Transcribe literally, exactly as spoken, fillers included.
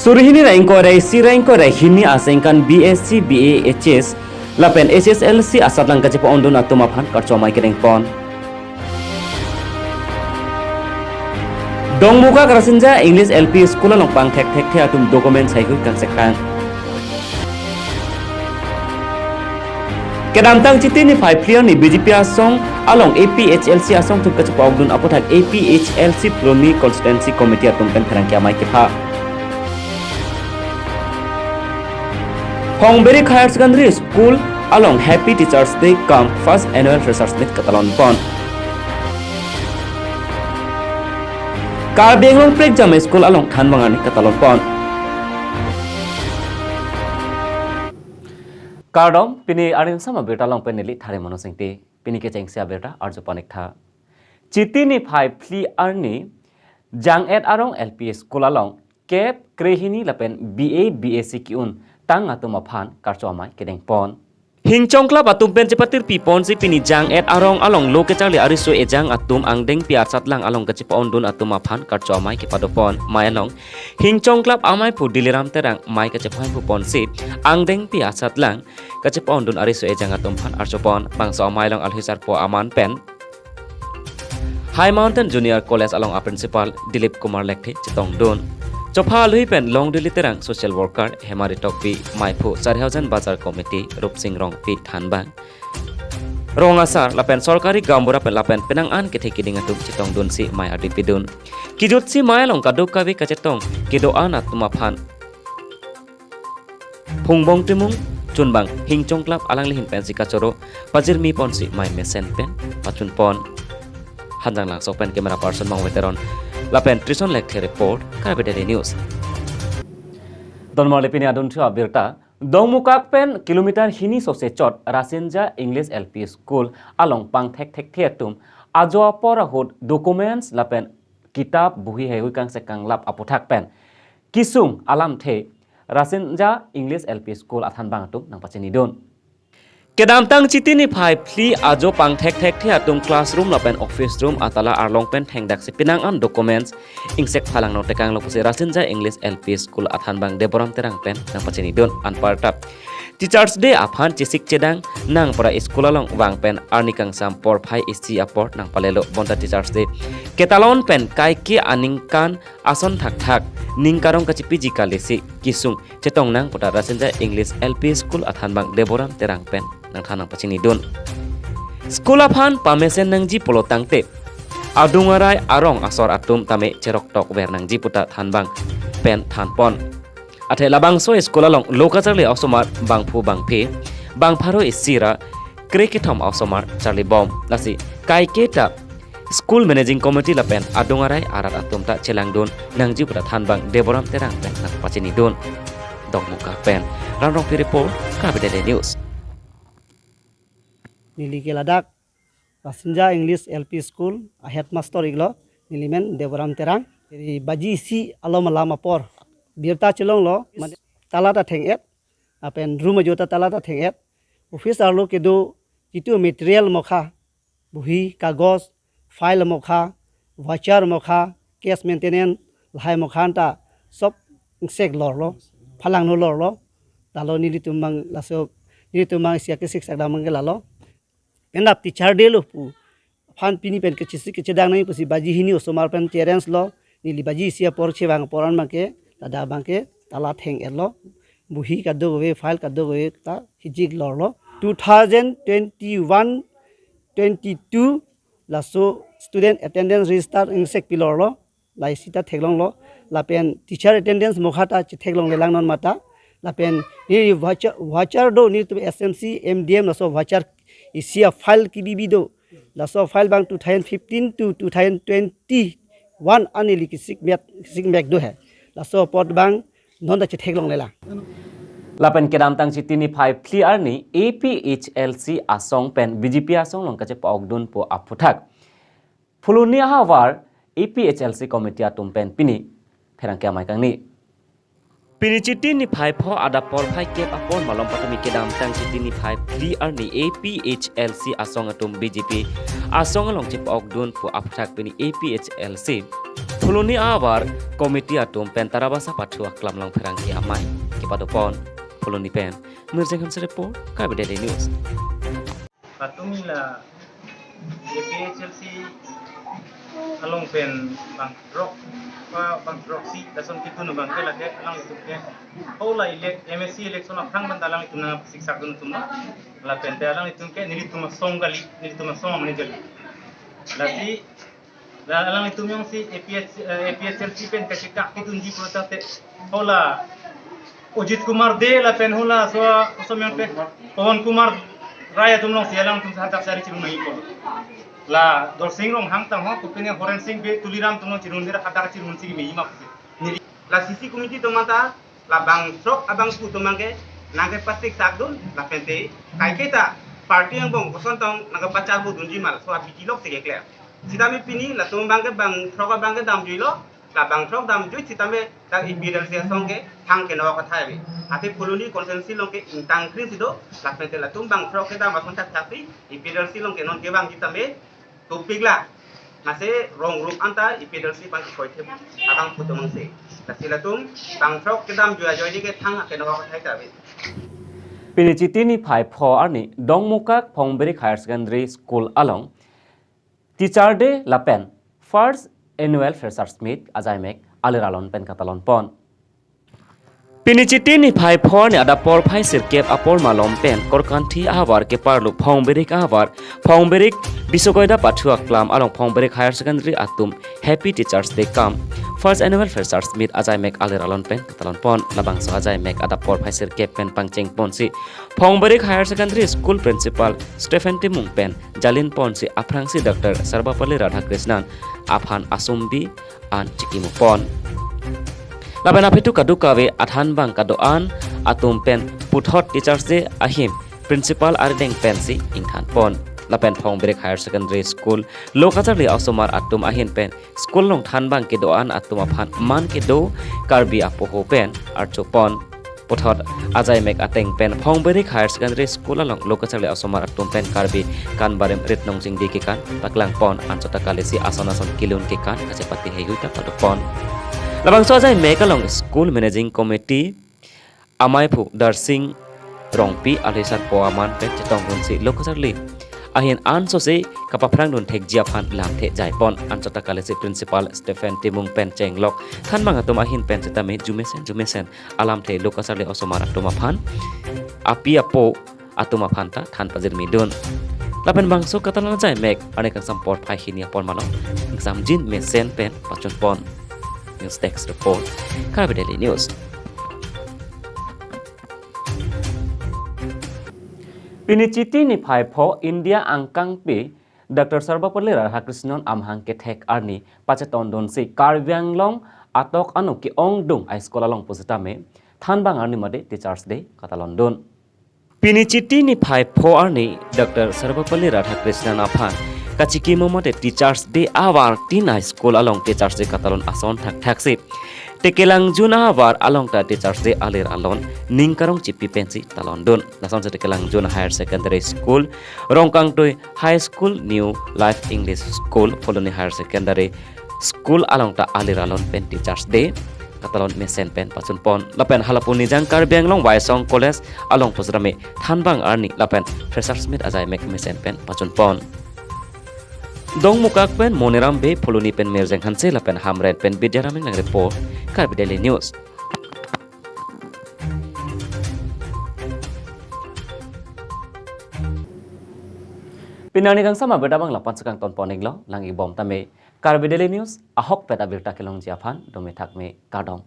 Suri hini ra ingkoi ra isi ra ingkoi ra hini aningkan B S C, B A H S lapen H S L C asatlang kachepa-ongdun atum aphan karcho amei kedengpon. Dongmukak Rasinja English L P School along pangthek thekthe atum documents haihui kangsektang. Kedamtang Chiti niphai phli arni B J P asong along A P H L C asong atum kachepa-ongdun aphuthak A P H L C Phuloni Constituency Committee atum pen pherangke amei kepha. Hongberik Higher Secondary School along Happy Teachers Day cum First Annual Freshers Meet katalonpon. Karbi Anglong Prekjam School along thanbang arni katalonpon. Kardom, pini arni samabirta along pen neli Thare Mono Singti. Pini kechengsi abirta arjupon-iktha. Chiti niphai phli arni Jang-et Arong L P School along kep krehini lapen B A B S C ke-un tang atum aphan karcho amei kedengpon. Hingchong Club atum pen chepatirpiponsi pini Jang-et Arong along lo kecharli ariso ejang atum angdengpi asatlang along kachepa-ongdun atum aphan karcho amei kepadopon. Mei along Hingchong Club ameiphu Diliram Terang mei kachepahanpuponsi angdengpi asatlang kachepa-ongdun ariso ejang atum aphan archopon. Bangso amei along alhi sarpo aman pen High Mountain Junior College along a-principal Dilip Kumar Lekthe chetongdun. Chopha alhi pen Longdili Terang social worker, Hemari Tokbi, meiphu Sarihajan Bazar Committee Rupsing Rongpi thanbang, rong asar lapen sorkari gaonbura pen lapen penang an kethe keding atum chetongdunsi mei ardi pidun. Kejutsi mei along kadokave kachetong kedo-an atum aphan Phungbong Timung chunbang Hingchong Club alangli ahin pensi kachoro pajirmiponsi mei mesen pen pachunpon. Hanjanglangso pen camera person Mangve Teron lapen Trison Lekthe report, Karbi Daily News. Donmarli pini adunthu abirta, Dongmukak pen kilometer hini sose chot Rasinja English L P School along pangthek thekthe atum ajo apor ahut documents lapen kitap bohi haihui kangsek kanglap aphuthak pen kesung alamthe Rasinja English L P School athanbang atum nangpachinidun. Kedamtang Chiti niphai phli ajo pangthek thekthe atum classroom lapen office room atala arlong pen thengdaksi penang an documents ingsek phalangno tekanglo pusi Rasinja English L P School athanbang Deboram Terang pen nangpachinidun. Anparta Teachers Day aphan chesik chedang nang pura school along vang pen arni kangsam porphai isi apor nangpalelo. Bonta Teachers Day ketalon pen kaike aningkan ason thakthak ning karong kachipiji kalisi kesung chetong nang puta Rasinja English L P School athanbang Deboram Terang pen nangthan nangpachinidun. School aphan pamesen nangji pulo tangte adung arai arong asor atum tame cheroktok ver nangji puta thanbang pen thanpon. Athe labangso school along lo kacharli a-osomar bangphu bangphi bangpharo isi ra krekethom a-osomar charlibom. Lasi kaiketa school managing committee lapen adung arai arat atum ta chelangdun nangji puta thanbang Deboram Terang pen nangpachinidun. Dongmukak pen Ran Rongpi report, Karbi Daily News. Neli ke ladak Rasinja English L P School a-headmaster iklo, neli men Deboram Terang. Ri baji isi alom alam apor birta chelonglo, mane tala ta theng-et, lapen room ajo ta tala ta theng-et. Office arlo kedo jitu material mokha, bohi, kagos, file mokha, voucher mokha, cash maintenance, lahai mokha anta sob ingsek lorlo, phalangno lorlo. Talo nelitum mang laso, nelitum mang sia kesik sakdam mang ke lalo. Penap Teacher Day lo pu aphan pini pen kechesik kechedang nangji pusi baji hini osomar pen challenge lo, neli baji isi apor chevang apor an abangke, ladak abangke tala theng-etlo, bohi kadokave, file kadokave ta hijik lorlo. Two thousand twenty-one twenty-two laso student attendance register ingsek pilorlo, la isi ta theklonglo, lapen teacher attendance mokha ta chetheklonglelang non mata, lapen neli voucher, voucher do nelitum S M C, M D M laso voucher isi a-file kebibi do, laso file abang two thousand fifteen to two thousand twenty-one an neli kesikmek, kesikmek do he. Laso apot abang non ta chetheklonglelang. Lapen kedamtang Chiti niphai phli arni A P H L C asong pen B J P asong along kachepa-okdun pu aphuthak Phuloni ahavar A P H L C committee atum pen pini pherangke amei kangni. Pini Chiti niphai pho adap porphai kep apor malom patumi kedamtang Chiti niphai phli arni A P H L C asong atum B J P asong along chepa-okdun pu aphuthak pini A P H L C Phuloni ahavar committee atum pen Tarabasa pathu aklam along pherangke amei kepadopon. Phuloni pen Mirjeng Hanse report, Karbi Daily News. Patumi la A P H L C along pen bangthrok, pa bangthroksi lason kitun abang ke lake alanglitum ke. Hala ele-, M A C election aphrang pen ta alanglitum nangsiksak dun atum lo. Lapen te alanglitum ke nelitum asong kali, nelitum asong mane kali. Lasi la alanglitum jongsi A P H, eh, A P H L C pen kachekak kitunji pulote hala Ajit Kumar Dey lapen hala so, so yang pe Pawan Kumar Rai atum alongsi alanglitum hadak sari chirun nangji pulo. La Dorsing Ronghang tang ho, kopine Horen Sing Bey, Tuliram atum along chirun, dera hadak chirun si kimi ima pusi. Neli la C C committee atum anta la bangthrok abangphu atum abang ke nangkepasiksak dun lapen te kaiketa party angbong koson tong nangkepacharbo dunji ma laso abidi lok si kekle. Sitame pini latum abang ke bangthrok abang ke damjuilo, la bangthrok damjui sitame dak A P H L C asong ke thang keno kathai ave. Athe Phuloni constituency along ke ingtang kring si do, lapen te latum bangthrok kedam ason thakthak si A P H L C along ke non kevang sitame topik la masi rong rup anta A P H L C abang ke koithep abangphu atum abang si. Lasi latum bangthrok kedamjui ajoine ke thang keno kathai ta ave. Pini Chiti niphai pho arni Dongmukak Phongberik Higher Secondary School along Teacher Day lapen First Annual Freshers Meet ajaimek alir alon pen katalon pon. Pini Chiti niphai pho arni adap porphai sirkep apor malom pen Korkanthi ahavar keparlo Phongberik ahavar, Phongberik Bisogoida pathu aklam along Phongberik Higher Secondary atum Happy Teachers Day cum First Annual Freshers Meet ajaimek alir alon pen katalon pon. Labangso ajaimek adap porphai sirkep pen pangcheng ponsi Phongberik Higher Secondary School Principal Stephen Timung pen jalin ponsi aphrangsi Doctor Sarvepalli Radhakrishnan aphan asumbi an chikimo pon. Lapen aphi tu kadokave athanbang kedo-an atum pen puthot Teachers Day ahim Principal arideng pensi ingthan pon. Lapen Phongberik Higher Secondary School lo kacharli osomar atum ahin pen school along thanbang kedo-an atum aphan man kedo Karbi apoho pen archo pon. Puthot ajaimek ateng pen Phongberik Higher Secondary School along lo kacharli osomar atum pen Karbi kan barim rit nongjingdi kekan paklang pon, anchot ta kalisi ason ason kelun kekan kachepate heihui ta padopon. Labangso ajaimek along School Managing Committee amaiphu Darsing Rongpi, alhi sarpo aman pen chetong dunsi lo kacharli ahin ansose kapaphrang dun thekji aphan lamthe jaipon, anchot ta kalisi Principal Stephen Timung pen chenglok thanbang atum ahin pen sitame jumesen jumesen alamthe lo kacharli osomar atum aphan, api apo atum aphan ta than pajirmi dun. Lapen bangso katalon ajaimek arni kangsam porphai hini apor malom kangsam jin mesen pen pachun pon. News Desk Report, Karbi Daily News. Pini Chiti niphai pho India angkangpi Doctor Sarvepalli Radhakrishnan amahang kethek arni pachetong dunsi Karbi Anglong atok anu ke-ongdung a-school along pusitame thanbang arni mate Teachers Day katalon dun. Pini Chiti niphai pho arni Doctor Sarvepalli Radhakrishnan aphan kachikimo mate Teachers Day ahavar tin a-school along Teachers Day katalon ason thakthaksi Tekelangjun ahavar along ta Teachers Day alir alon ning karong chipi pensi talon dun. Lasonsi Tekelangjun Higher Secondary School, Rongkangtui High School, New Life English School, Phuloni Higher Secondary School along ta alir alon pen Teachers Day katalon mesen pen pachun pon. Lapen halapu Nijang Karbi Anglong Waisong College along pusitame thanbang arni lapen Freshers Meet ajaimek mesen pen pachun pon. Dongmukak pen Moniram Bey, Phuloni pen Mirjeng Hanse lapen Hamren pen Bidya Ramenglang report, Karbi Daily News. Pini arni kangsam abirta abang lapu-an si kangton pon-iklo, lang-ik bom tame. Karbi Daily News ahokpet abirta kelongji aphan dome thakme, kardom.